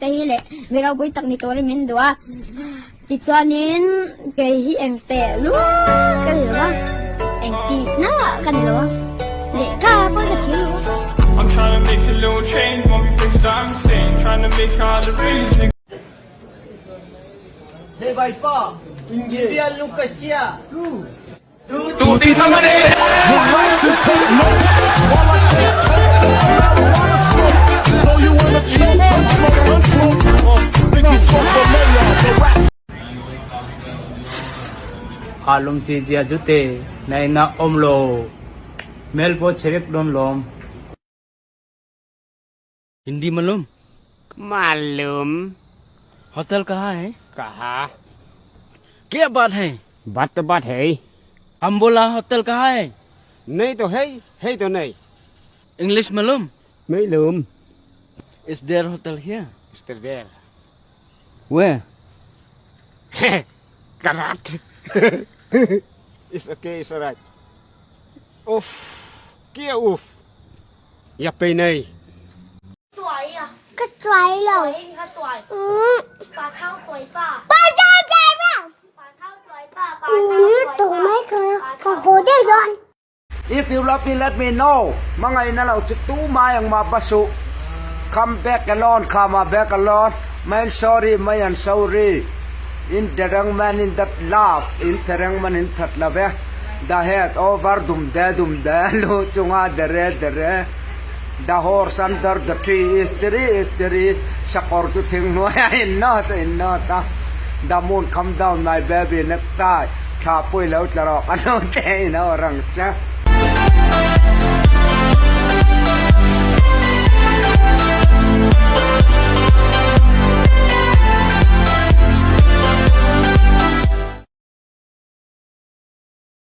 te hi leh mi ropui tak ni turin min duh a, tichuanin kei hi eng teh lua ka ni lo a, eng tihna ka ni lo a, lehkha pawh ka thiam lo a. Halum si zia jute nai na om lo mel po chevek don lom. Hindi malum मालूम hotel कहाँ है कहा क्या बात है बात तो बात है हम बोला होटल कहाँ है नहीं तो है है तो नहीं इंग्लिश मालूम मालूम is there hotel here Is there there where Karat It's okay, it's alright. Uff, kia uff. Ya pe nei. Ka chuai lo. Ka haw daih dawn. If you love me let me know Hmangaihna lo chu tumai ang mah basuh Come back alone Come ah back alone Main sorry Mai an sorry In the rang man in that love In the rang man in that love e The head over dum de dum de Lu chunga dere dere The horse under the tree is three is three Sakawr chu thing hnuai a in nawt a in nawt a The moon come down my baby necktie Thla pui lo tla rawh ka nu te in ho rang che.